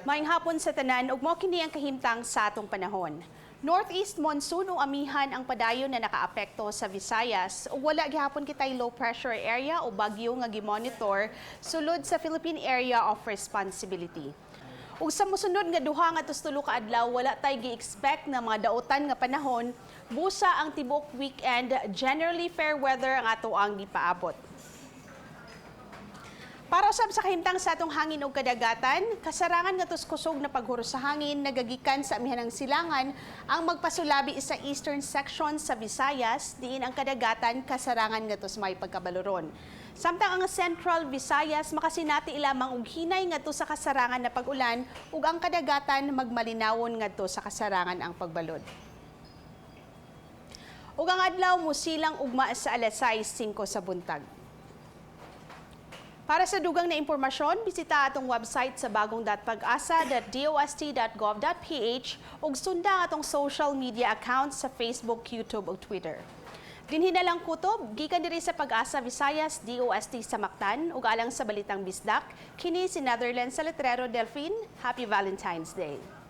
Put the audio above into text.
Maayong hapon sa tanan ug mao kini ang kahimtang sa atong panahon. Northeast monsoon o amihan ang padayon na nakaapekto sa Visayas ug wala gihapon kitay low pressure area o bagyo nga gimonitor sulod sa Philippine Area of Responsibility. Ug sa mosunod nga 2 ngadto 3 ka adlaw, wala tay gi-expect na mga dautan nga panahon, busa ang tibuok weekend, generally fair weather ang ato ang gipaabot. Para usab sa kahimtang sa atong hangin ug kadagatan, kasarangan nga kusog na paghuros sa hangin nagagikan sa amihanang silangan ang magpasulabi sa eastern section sa Visayas, diin ang kadagatan kasarangan nga may pagkabaluron. Samtang ang Central Visayas makasinati lamang og hinay ngadto sa kasarangan na pag-ulan ug ang kadagatan magmalinawon ngadto sa kasarangan ang pagbalod. Ug ang adlaw musilang ugma sa alas 6:05 sa buntag. Para sa dugang na impormasyon, bisita atong website sa bagong.pagasa.dost.gov.ph ug sunda ang atong social media accounts sa Facebook, YouTube ug Twitter. Dinhi na lang kutob, gikan diri sa Pag-asa Visayas, DOST sa Mactan ug alang sa Balitang Bisdak, kini si Netherlands sa Letrero Delphine. Happy Valentine's Day.